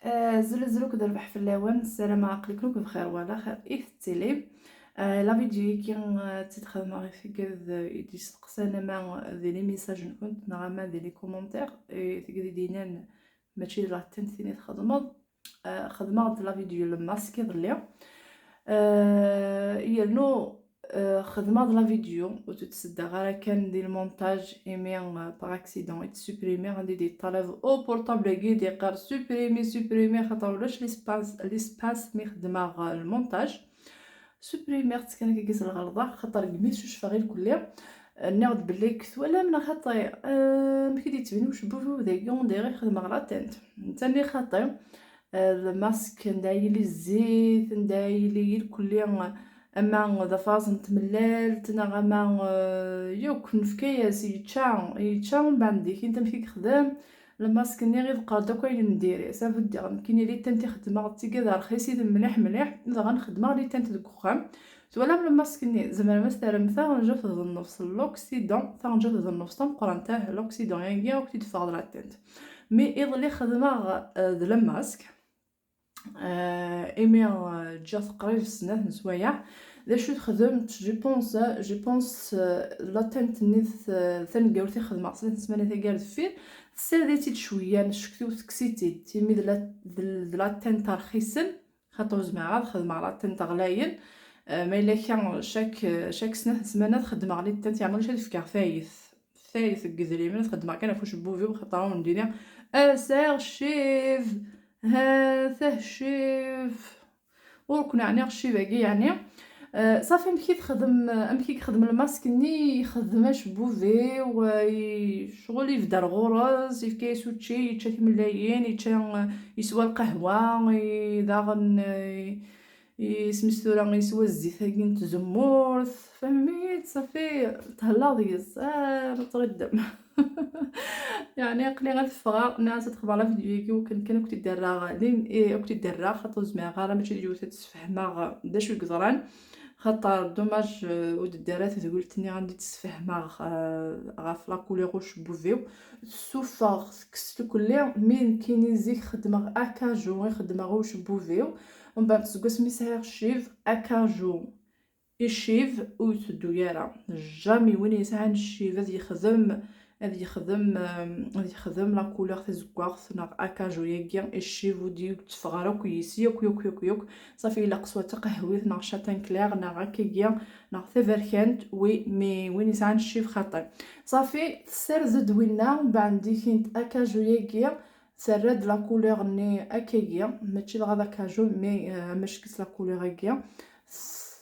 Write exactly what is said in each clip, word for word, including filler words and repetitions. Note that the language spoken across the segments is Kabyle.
Azul azul akked rrbeḥ fell-awen, ssarameɣ aql-iken akk bxir wala xir i tettilim. Ah, la vidéo-agi, ah, tt-id-xedmeɣ i tigad, ah, i d-yesteqsan ama d les messages-nkent neɣ ama d les commentaires, i tigad i d-yennan mačči d la teinte tin i txedmeḍ. Ah, xedmeɣ-d la vidéo n lmask iḍelli. Ah, yernu, ah, xedmeɣ-d la vidéo ur tt-id-seddaɣ ara kan di lmontaj imi, ah, par accident i tt-supprimiɣ, anda i d-yeṭṭalab au portable-agi d-yeqqar supprimer, supprimer, xaṭer ulac l'espace, l'espace mi xedmeɣ, ah, lmontaj. Supprimiɣ-tt kan akka s lɣelḍa, xaṭer deg mi cucfeɣ i lkulli, nniɣ-d belli twalam neɣ xaṭi, ah, amek i d-yettbin ucebbub-iw dagi, on dirait xedmeɣ la teinte. Netta-nni xaṭi, ah, lmask anda yili zzit, anda yili irkelli, ama d afaẓ n tmellalt, neɣ ama, ah, yakk nefka-yas, yečča, yečča, umbeɛd dikint amek i yexdem, lmask-nni iḍeqqer-d akk ayen n diri. Ça veut dire, nekkini les teintes i xeddmeɣ d tigad rxis i d mliḥ mliḥ, daɣen xeddmeɣ les teintes deg uxxam. Twalam lmask-nni, zemrem ad s-terrem taɣenjawt d nnefs, l'oxydant, taɣenjawt d nnefs tameqqrant, ah, l'oxydant-agi akk t-id-teffeɣ d la teinte. Mi iḍelli xedmeɣ, ah, d lmask, ah, imi, ah, ǧǧiɣ-t qrib snat n swayeɛ. D acu i texdem? Je pense, ah, je pense, ah, la teinte-nni t-, taneggarut i xedmeɣ snat n ssmanat-agi ar deffir, tessared-itt-id cwiya, n ccektiw tekkes-itt-id, imi d la, d, d la teinte rxisen, xaṭer ur zmireɣ ad xedmeɣ la teinte ɣlayen. Ah, ma yella akka, chaque, chaque snat n ssmanat xeddmeɣ les teintes, yeɛni ulac ad fkeɣ tayet. Tayet deg yedrimen, ad xeddmeɣ kan ɣef ucebbub-iw, xaṭer ur d-iniɣ, ah, sɛiɣ ccib, ha, sɛiɣ ccib. Ur ken-ɛniɣ ccib-agi, yeɛni. Ah, ṣafi, amek i texdem, amek i yexdem lmask-nni, yexdem acebbub-iw, ah, i-, ccɣel yebder ɣur-s, yefka-yas učči, yečča timellalin, yečča, ah, yeswa lqahwa, i-, daɣen, ah, i-, isem-is tura, yeswa zzit-agi n tzemmurt, fehmit, ṣafi, thellaɣ deg-s, ah, ma tɣiddem. Yeɛni aql-i ad ffɣeɣ, nniɣ-as ad xedmeɣ la vidéo-agi, wakken kan ad kent-id-rreɣ, lim-, eh, ad kent-id-rreɣ, xaṭer ur zmireɣ ara, mačči d yiwet ad d-sfehmeɣ d acu i yeḍran, xaṭer dommage, eh, ur d-teddi ara tedwilt-nni anda i d-sfehmeɣ, eh, ɣef la couleur ucebbub-iw. Tessufeɣ, tekkes lkulli, mi nekkini zik xeddmeɣ acajou i xeddmeɣ i ucebbub-iw, umbeɛd seg wasmi sɛiɣ ccib, acajou i ccib ur iteddu ara. Jamais win yesɛan ccib ad yexdem, ad yexdem, em, ad yexdem la couleur tazeggaɣt neɣ acajou-agi i ccib ur d-yetteffeɣ ara akk yis, yakk, yakk, yakk, yakk. Ṣafi, ilaq swa taqehwit neɣ châtain clair neɣ akkagi, neɣ taberkant, oui, mais win yesɛan ccib xaṭi. Ṣafi, tessared-d winna, mbeɛd dikint acajou-agi, terra-d la couleur-nni akkagi, mačči dɣa d acajou, mais, euh, amack-itt la couleur-agi,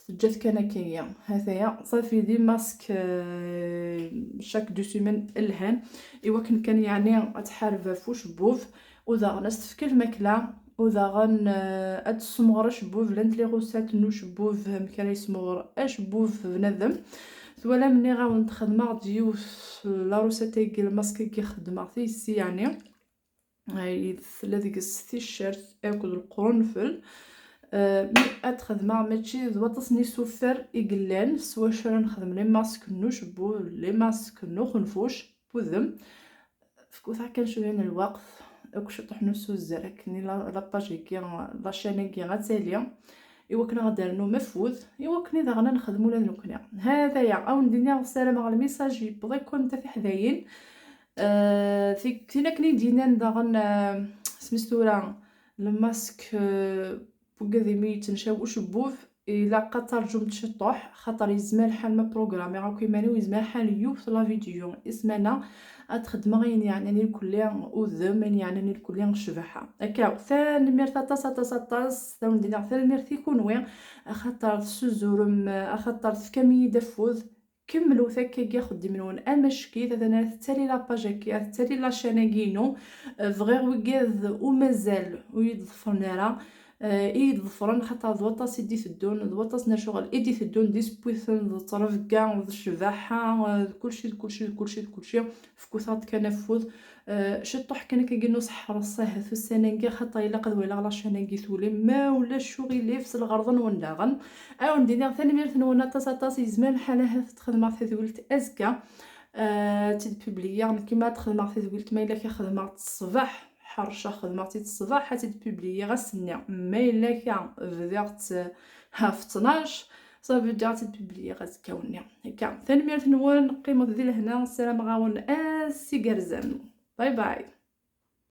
teǧǧa-t kan akkagi. Hataya, ṣafi, d imask, euh, chaque deux semaines lhan, i wakken kan, yeɛni, ad tḥareb ɣef ucebbub, u daɣen ad s-tefk lmakla, u daɣen, euh, ad tessemɣer acebbub, llant les recettes n ucebbub, amek ara yessemɣer acebbub bnadem. Twalam, nniɣ-awen-d xedmeɣ-d yiwet, la recette-agi, lmask-agi xedmeɣ-t yis-i, yeɛni. Ay, tella deg-s ticcert akked lqerunfel. Euh, mi ad xedmeɣ, mačči d waṭas n yisufar i yellan s wacu ara nexdem les masques n ucebbub, les masques n uxenfuc, n wudem. Fkut-aɣ kan cwiya n lweqt, akk ciṭuḥ n usuzzer, akken i la, la page-agi, la chaîne-agi ad tali, i wakken ad d-rnum afud, i wakken i daɣen ad nexdem ula d nekkni. Hataya, ad wen-d-iniɣ, ssarameɣ lmissaj yewweḍ-iken a tiḥdayin. Euh, tik-, tin akken i d-yennan daɣen, euh, isem-is tura, lmask, euh, n ugad imi yettencaw ucebbub, ilaq ad terǧumt ciṭuḥ, xaṭer yezmer lḥal ma programmiɣ akk iman-iw, yezmer lḥal yiwet la vidéo i ssmana ad xedmeɣ ayen yeɛnan irkelli udem, ayen yeɛnan irkelli ccbaḥa. Akka, tanemmirt aṭas, aṭas, aṭas, ad wen-d-iniɣ tanemmirt i kunwi, axaṭer tessuzurem, axaṭer tefkam-iyi-d afud. Kemmlet akkagi axeddim-nwen amack-it, atan ad tettali la page-agi, ad tettali la chaîne-agi-inu. Euh, bɣiɣ wigad u mazal ur yi-d-ḍefren ara, euh, i yi-d-ḍefren, xaṭer d waṭas i d-iteddun, d waṭas n ccɣel i d-iteddun, d isewwiten, d ttrebga, d ccbaḥa, euh, d kulci, d kulci, d kulci, d kulci. Fkut-aɣ-d kan afud. Euh, ciṭuḥ kan akkagi n useḥres, ahat ussan-agi, xaṭer ilaq ad waliɣ la chaîne-agi tuli, ma ulac uɣilif s lɣerḍ-nwen daɣen. Ad wen-d-iniɣ tanemmirt-nwen aṭas, aṭas, yezmer lḥal ahat ad xedmeɣ tadwilt azekka. Euh, ad tt-id-publiyiɣ, nekk ma ad xedmeɣ tadwilt, ma yella ka xedmeɣ-tt ṣṣbeḥ, ḥerceɣ, xedmeɣ-tt-id ṣṣbeḥ, ad tt-id-publiyiɣ ass-nni. Ma yella akka, bdiɣ-tt ɣef ttnac, ça veut dire ad tt-id-publiyiɣ azekka-nni. Akka, tanemmirt-nwen, qqimet di lehna, ssarameɣ-awen ass igerrzen. Bye bye.